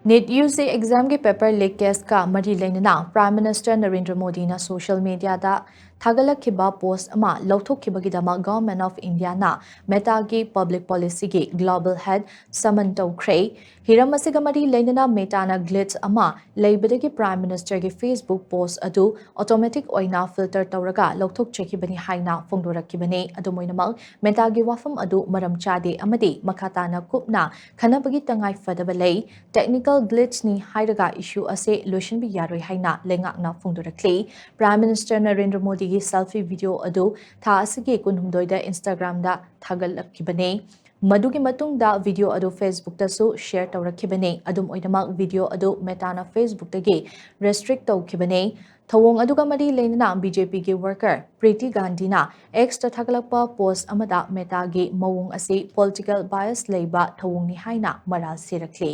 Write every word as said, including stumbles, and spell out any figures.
NEET UG examꯒꯤ paper leak caseꯀ ꯃꯔꯤ ꯂꯩꯅꯅ Prime Minister Narendra ꯃꯣꯗꯤꯅ social mediaꯗ ꯊꯥꯒꯠꯂꯛꯈꯤꯕ post ꯑꯃ ꯂꯧꯊꯣꯛꯈꯤꯕꯒꯤꯗꯃꯛ Government of Indiaꯅ Metaꯒꯤ public policyꯒꯤ global head summon ꯇꯧꯈ꯭ꯔꯦ꯫ ꯍꯤꯔꯝ ꯑꯁꯤꯒ ꯃꯔꯤ ꯂꯩꯅꯅ Metaꯅ glitch ꯑꯃ ꯂꯩꯕꯗꯒꯤ Prime Ministerꯒꯤ Facebook post ꯑꯗꯨ automatic ꯑꯣꯏꯅ filter ꯇꯧꯔꯒ ꯂꯧꯊꯣꯛꯆꯈꯤꯕꯅꯤ ꯍꯥꯏꯅ ꯐꯣꯡꯗꯣꯔꯛꯈꯤꯕꯅꯤ꯫ ꯑꯗꯨꯝ ꯑꯣꯏꯅꯃꯛ, Metaꯒꯤ ꯋꯥꯐꯝ ꯑꯗꯨ ꯃꯔꯝ ꯆꯥꯗꯦ ꯑꯃꯗꯤ ꯃꯈꯥ ꯇꯥꯅ ꯀꯨꯞꯅ ꯈꯟꯅꯕꯒꯤ ꯇꯉꯥꯏ ꯐꯗꯕ ꯂꯩ꯫ Technical glitchꯅꯤ ꯍꯥꯏꯔꯒ issue ꯑꯁꯤ ꯂꯣꯏꯁꯤꯟꯕ ꯌꯥꯔꯣꯏ ꯍꯥꯏꯅ ꯂꯩꯉꯥꯛꯅ ꯐꯣꯡꯗꯣꯔꯛꯂꯤ꯫ Prime Minister ꯅꯔꯦꯟꯗ꯭ꯔ ꯃꯣꯗꯤꯒꯤ selfie video ꯑꯗꯨ ꯊꯥ ꯑꯁꯤꯒꯤ ꯀꯨꯟꯍꯨꯝꯗꯣꯏꯗ Instagramꯗ ꯊꯥꯒꯠꯂꯛꯈꯤꯕꯅꯤ꯫ ꯃꯗꯨꯒꯤ ꯃꯇꯨꯡꯗ video ꯑꯗꯨ Facebookꯇꯁꯨ share ꯇꯧꯔꯛꯈꯤꯕꯅꯤ꯫ ꯑꯗꯨꯝ ꯑꯣꯏꯅꯃꯛ, video ꯑꯗꯨ Metaꯅ Facebookꯇꯒꯤ restrict ꯇꯧꯈꯤꯕꯅꯤ꯫ ꯊꯧꯑꯣꯡ ꯑꯗꯨꯒ ꯃꯔꯤ ꯂꯩꯅꯅ BJPꯒꯤ worker ꯄ꯭ꯔꯤꯇꯤ ꯒꯥꯟꯙꯤꯅ Xꯇ ꯊꯥꯒꯠꯂꯛꯄ post ꯑꯃꯗ Metaꯒꯤ ꯃꯑꯣꯡ ꯑꯁꯤ political bias ꯂꯩꯕ ꯊꯧꯑꯣꯡꯅꯤ ꯍꯥꯏꯅ ꯃꯔꯥꯜ ꯁꯤꯔꯛꯂꯤ꯫